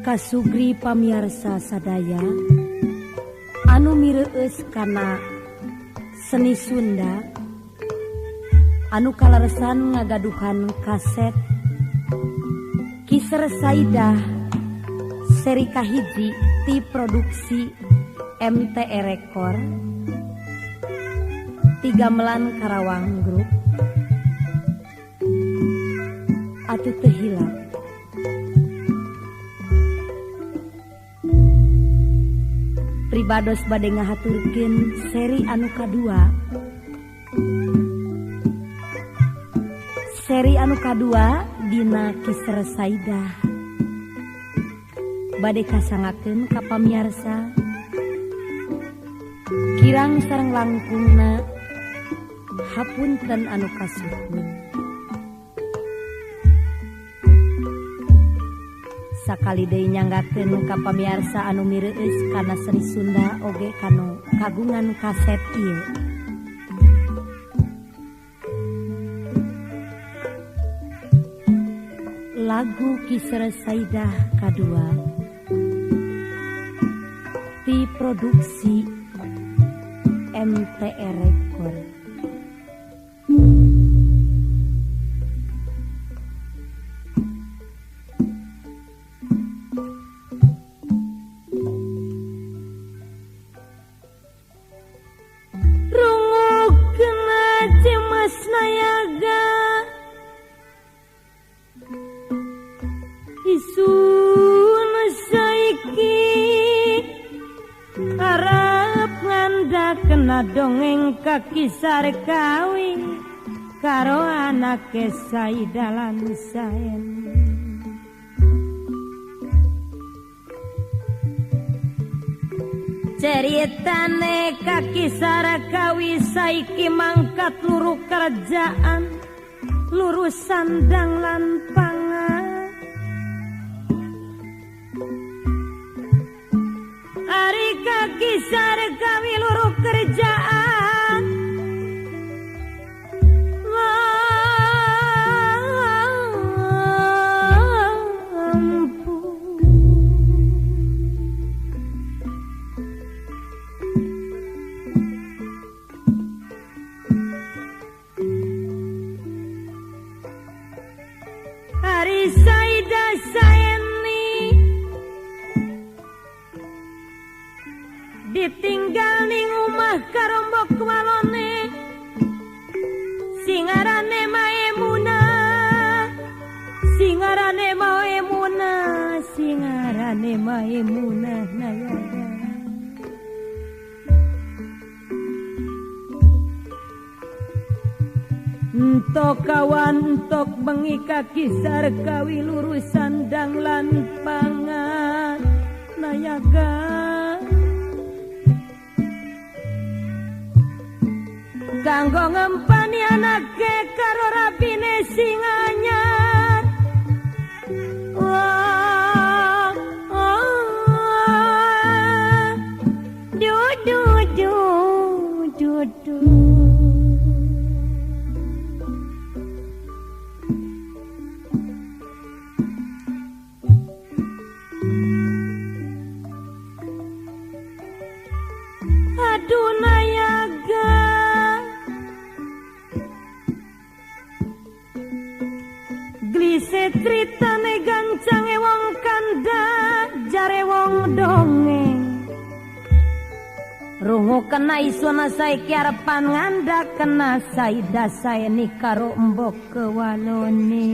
Kasugri pamiarsa sadaya anu mireueus kana seni Sunda anu kaleresan ngagaduhan kaset Kiser Saidah seri kahiji ti produksi MTR Record ti Gamelan Karawang Group atuh teu hilap. Pribados bade ngahaturkeun seri anu kadua. Seri anu kadua dina Kiser Saidah bade kasangakeun ka pamiarsa kirang sareng langkungna hapunten anu kasuhun. Sakali deui nyanggakeun ka pamiarsa anu mireueus kana seni Sunda oge kanu kagungan kaset ieu. Lagu Kiser Saidah kadua ti produksi MTR Record. Isun saiki arep ngandakna dongeng ka Kisar Kawi karo anake Saidah lan Saen. Ceritane ka Kisar Kawi saiki mangkat luru kerjaan, luru sandang lan pangan. Ari ka Kisar Kawi luru kerjaan, mampu. Ari Saidah Saeni ditinggal ning omah karombok walone singarane Maemunah, singarane Maemunah, singarane Maemunah nayaga. Entok kawan entok bengi ka Kisar Kawi luru sandang lan pangan nayaga. Kanggo ngempani anake karo rabine sing anyar. Wah, oh, du du du du du. Aduh nayaga, glise critane gancange wong kandha jare wong dongeng. Rungu kena isuna saiki arepan ngandha kena Saidah Saeni karo mbok kewalone.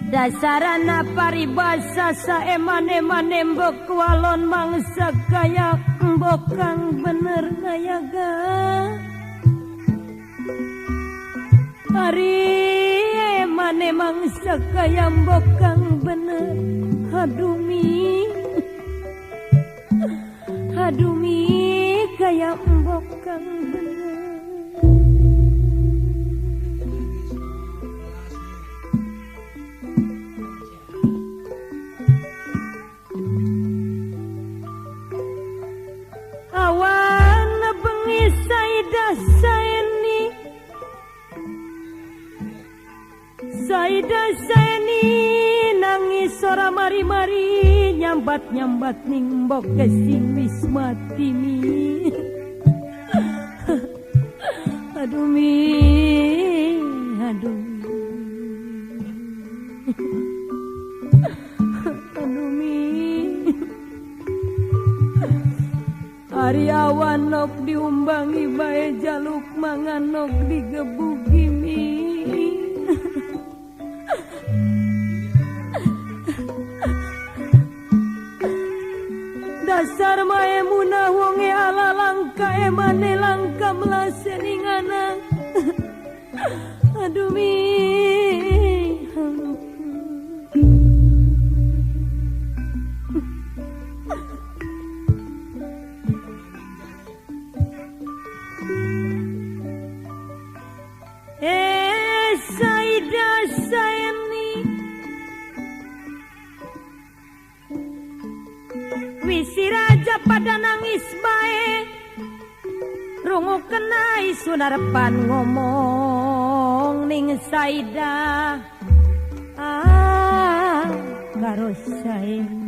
Dasarana paribasa saeman-emane mbok walon mangsa kaya mbok kang bener nayaga. Ari emane mangsa kaya mbok kang bener. Hadumi, hadumi kaya mbok kang bener. Awan bengi Saidah Saeni Saida Saeni nangis ora mari-mari nyambat-nyambat ning mbok sing wis mati mi. Aduh mi, aduh. Aduh mi. Ari awan nok diumbangi bae jaluk mangan nok digebugi mi. Dasar Maemunah wonge ala langka emane langka melasening anak. Aduh mi. Saida Saeni wisi raja pada nangis bae rungu kena isun arepan ngomong ning Saida ah karo Saeni.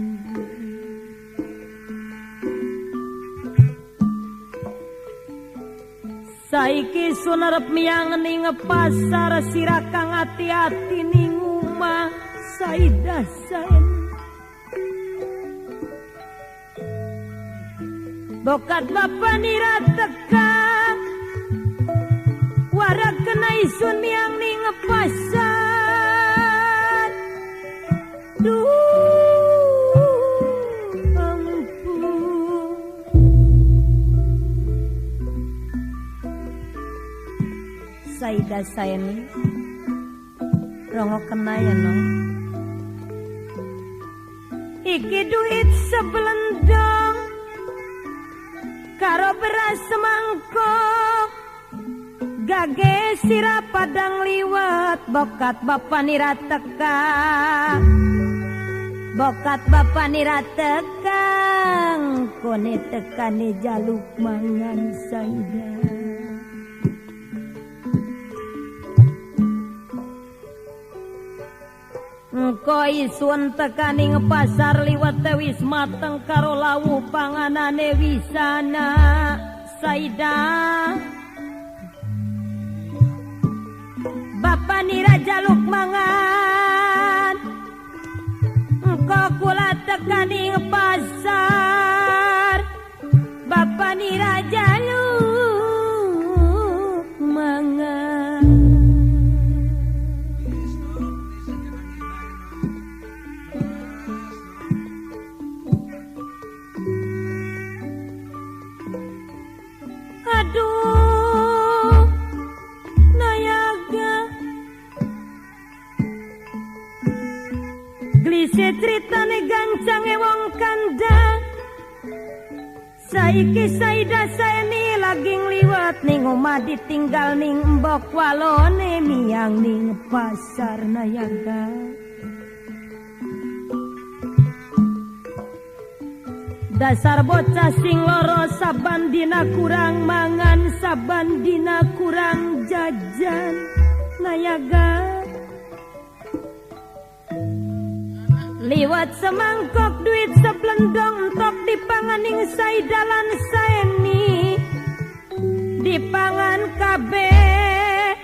Saiki sun arep miyang ning pasar sira kang ati-ati ning omah Saida Saeni. Bokat bapa nira teka warak kena isun miang ning pasar. Duh ampun. Saida Saeni rongo kena ya no. Iki duit sebelendong karo beras semangkok gage sira padang liwat bokat bapa nira teka bokat bapa nira teka kone tekane jaluk mangan Saida. Engko isun tekaning pasar liwat wis mateng karo lawuh panganane wisana Saida. Bapa nira jaluk mangan engko kula tekaning pasar bapa nira jaluk mangan. Aduh nayaga glise critane gancange wong kandha saiki Saida Saeni lagi ngliwat ning omah ditinggal ning mbok walone miyang ning pasar nayaga. Dasar bocah sing loro saban dina kurang mangan saban dina kurang jajan nayaga. Liwat semangkok duit seblendong entok dipangan ning Saida lan Saeni dipangan kabeh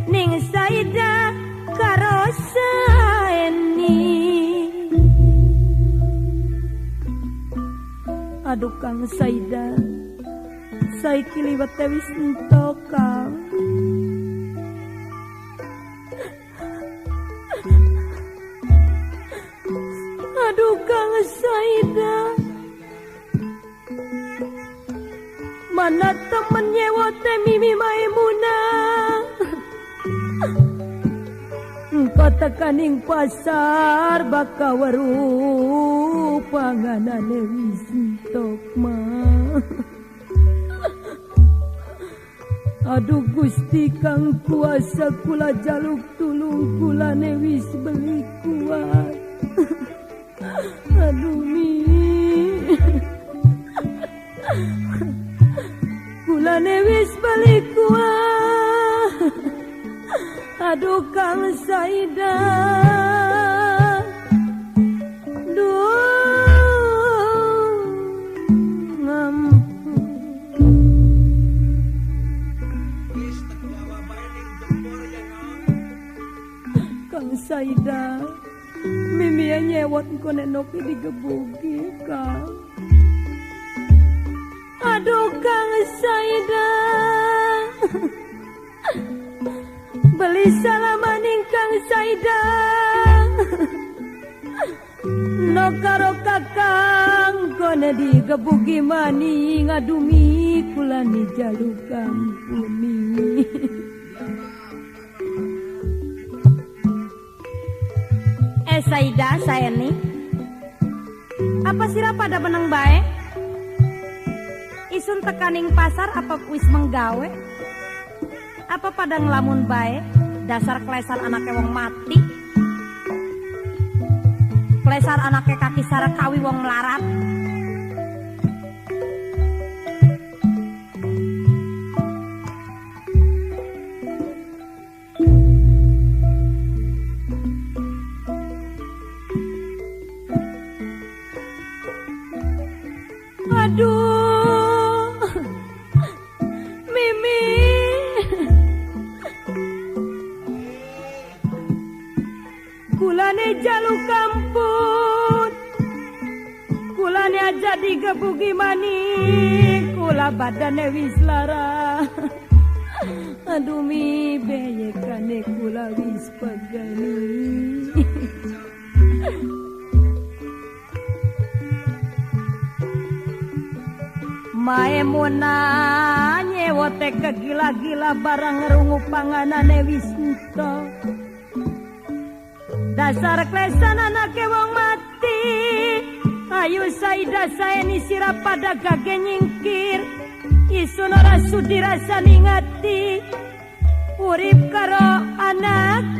ning Saida karo Saeni. Aduh Kang Saida, saiki liwat wis entok Kang. Aduh Kang Saida, mana temen nyewote Mimi Maimunah. Engko tekaning pasar baka weruh panganane wis entok mah. Aduh Gusti kang kuasa kula jaluk tulung kulane wis beli kuat. Aduh mi, kulane wis beli kuat. Aduh Kang Saida, duh ngampun. Kang Saida, mimia nyewot engko nek nopi digebuki Kang. Aduh Kang Saida, beli salamaning Kang Saida. No karo kakang kone digebuki maning, adumi kulani jaluk ampuni. Saida, saya nih, apa sira pada meneng bae? Isun tekaning pasar apa wis menggawe? Apa pada ngelamun bae? Dasar klesar anake wong mati, klesar anake kaki sarakawi wong melarat. Aduh, Mimi, kulane jaluk ampun, kulane aja digebuki maning, kula badane wis lara. Aduh mi beyekane kula wis pegani. Maemuna nyewote kegila-gila barang ngerungu panganane wis entok. Dasar klesan anake wong mati. Ayu Saida saeni sira pada gage nyingkir. Isun ora sudi rasani ngati. Urip karo anake